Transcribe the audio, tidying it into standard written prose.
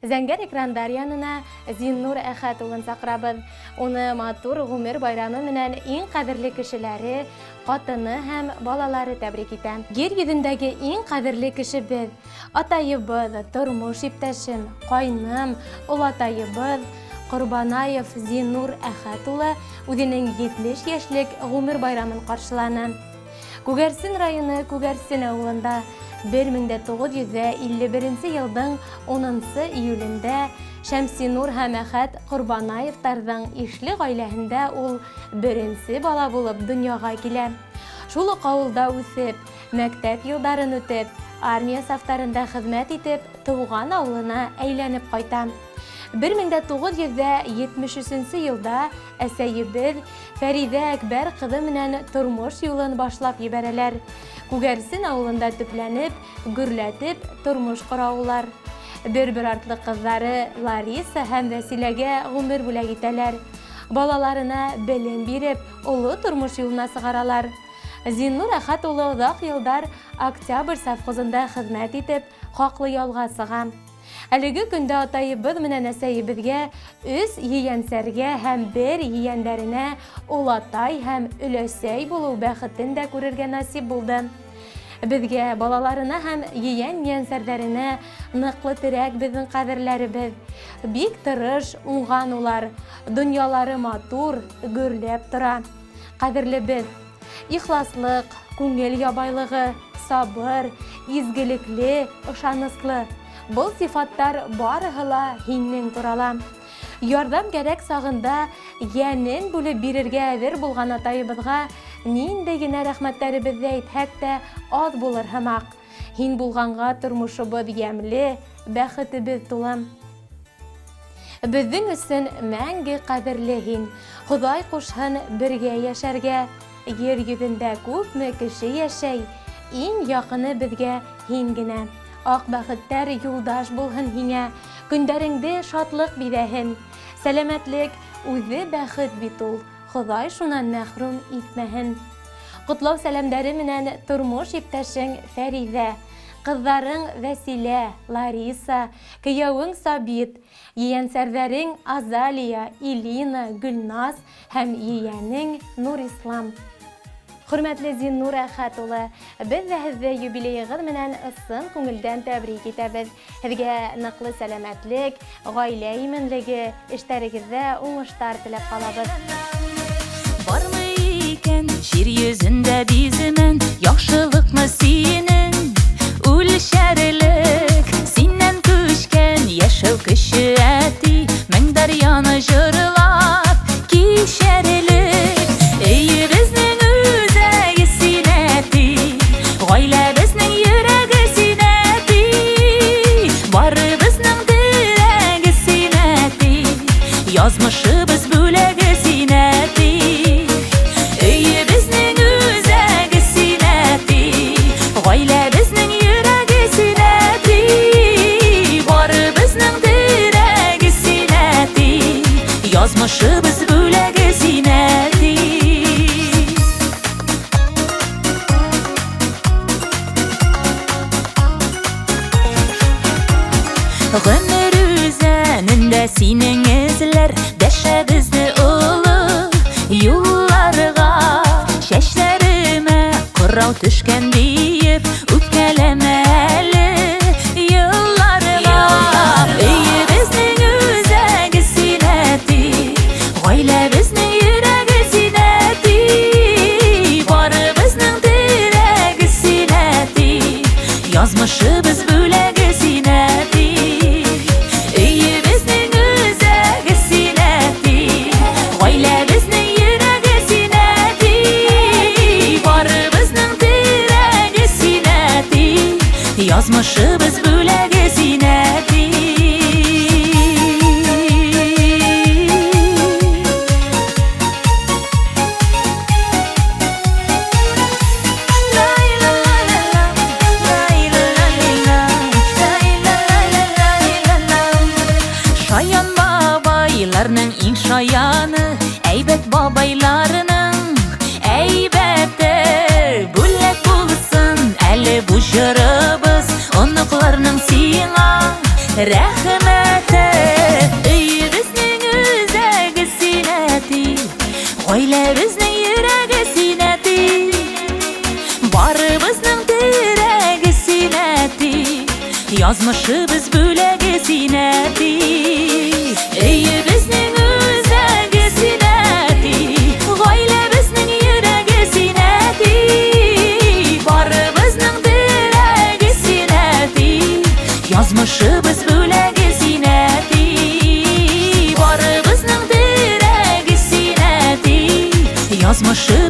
Зәңгәр экрандар янына Зиннур Әхәт улын саҡырабыҙ. Уны матур ғүмер байрамы менән иң ҡәҙерле кешеләре, ҡатыны һәм балалары тәбрик итә. Ер йөҙөндәге иң ҡәҙерле кешебеҙ, атайыбыҙ, тормош иптәшем, ҡайным, олатайыбыҙ Ҡорбанаев Зиннур Әхәт улы үҙенең 70 йәшлек ғүмер байрамын ҡаршыланы. Күгәрсен районы Күгәрсен ауылында 1951 йылдың 10 июлендә Шәмсинур һәм Әхәт Ҡорбанаевтарҙың ишле ғаиләһендә ул беренсе бала булып донъяға килә. Шул уҡ ауылда үҫеп, мәктәп йылдарын үтеп, армия сафтарында хеҙмәт итеп, тыуған ауылына әйләнеп ҡайта. 1973 йылда әсәйебеҙ Фәридә Әкбәр ҡыҙы менән тормош юлын башлап ебәрәләр. Күгәрсен ауылында төпләнеп, гөрләтеп тормош ҡора улар. Бер-бер артлы ҡыҙҙары Лариса һәм Вәсиләгә ғүмер бүләк итәләр. Балаларына белем биреп, оло тормош юлына сығаралар. Зиннур Әхәт улы оҙаҡ йылдар Октябрь совхозында хеҙмәт итеп, хаҡлы ялға сыға. Әлеге көндә атайыбыҙ менән әсәйебеҙгә өс ейәнсәргә һәм бер ейәндәренә олатай һәм өләсәй булыу бәхетен дә күрергә насип булды. Беҙгә, балаларына һәм ейән-ейәнсәрҙәренә ныҡлы терәк беҙҙең ҡәҙерләребеҙ. Бик тырыш, уңған улар. Донъялары матур, гөрләп тора. Ҡәҙерлебеҙ! Ихласлык, күңел ябайлыгы, сабыр, изгелекле, ышаныслы. Был сифаттар барыһы ла һинең турала. Ярҙам кәрәк сагында йәнен бүлеп бирергә әҙер булган атайыбыҙға ниндәй генә рәхмәттәребеҙҙе әйтһәк тә аҙ булыр һымаҡ. Һин булғанға тормошобоҙ йәмле, бәхетебеҙ тулы. Беҙҙең өсөн мәңге ҡәҙерле һин. Хоҙай ҡушһын бергә йәшәргә. Ер йөҙөндә күпме кеше йәшәй, иң яҡыны беҙгә һин генә. Аҡ бәхеттәр юлдаш булһын һиңә, көндәреңде шатлыҡ биҙәһен. Сәләмәтлек үҙе бәхет бит ул, Хоҙай шунан мәхрүм итмәһен. Ҡотлау сәләмдәре менән тормош иптәшең Фәридә, ҡыҙҙарың Вәсилә, Лариса, Кейәүең Сабит, ейәнсәрҙәрең Азалия, Илина, Гөлназ һәм ейәнең Нурислам. Хөрмәтле Зиннур Әхәт улы, без дә һеҙҙе юбилейығыҙ менән ысын күңелдән тәбрик итәбеҙ. Һеҙгә ныҡлы сәләмәтлек, гаилә именлеге, эштәрегеҙҙә уңыштар теләп ҡалабыҙ. Бармы икән җир йөзендә биземен Яхшылыкны синең үлчәрлек Синнән күчкән яшәү көче әти Мең дәрьяны җырлап кичәрлек Өебезнең үзәге син әти Гаиләбезнең йөрәге син әти Барыбызның терәге син әти Язмышыбыз бүләге син әти Өебезнең үзәге син әти Гаиләбезнең йөрәге син әти Барыбызның терәге син әти Язмышыбыз бүләге син әти Гомер үзәнендә синең эзләр Дәшә безне олы юлларга Чәчләремә кырау төшкән диеп Үпкәләмә әле елларга Өебезнең үзәге син әти Гаиләбезнең йөрәге син әти Барыбызның терәге син әти Язмышыбыз бүләге син әти Өебезнең үзәге син әти Гаиләбезнең йөрәге син әти Барыбызның терәге син әти Язмышыбыз бүләге син әти Шаян бабайларның иң шаяны, әйбәт бабайларының әйбәте. Бүләк булсын әле бу җырыбыз, оныкларның сиңа рәхмәте. Өйебезнең үзәге син, әти, гаиләбезнең йөрәге син, әти, барыбызның терәге син, әти, язмышыбыз бүләге син, әти. Өйебезнең үзәге син, әти, гаиләбезнең йөрәге син, әти, барыбызның терәге син, әти, язмышыбыз бүләге син, әти, барыбызның терәге син, әти, язмышыбыз.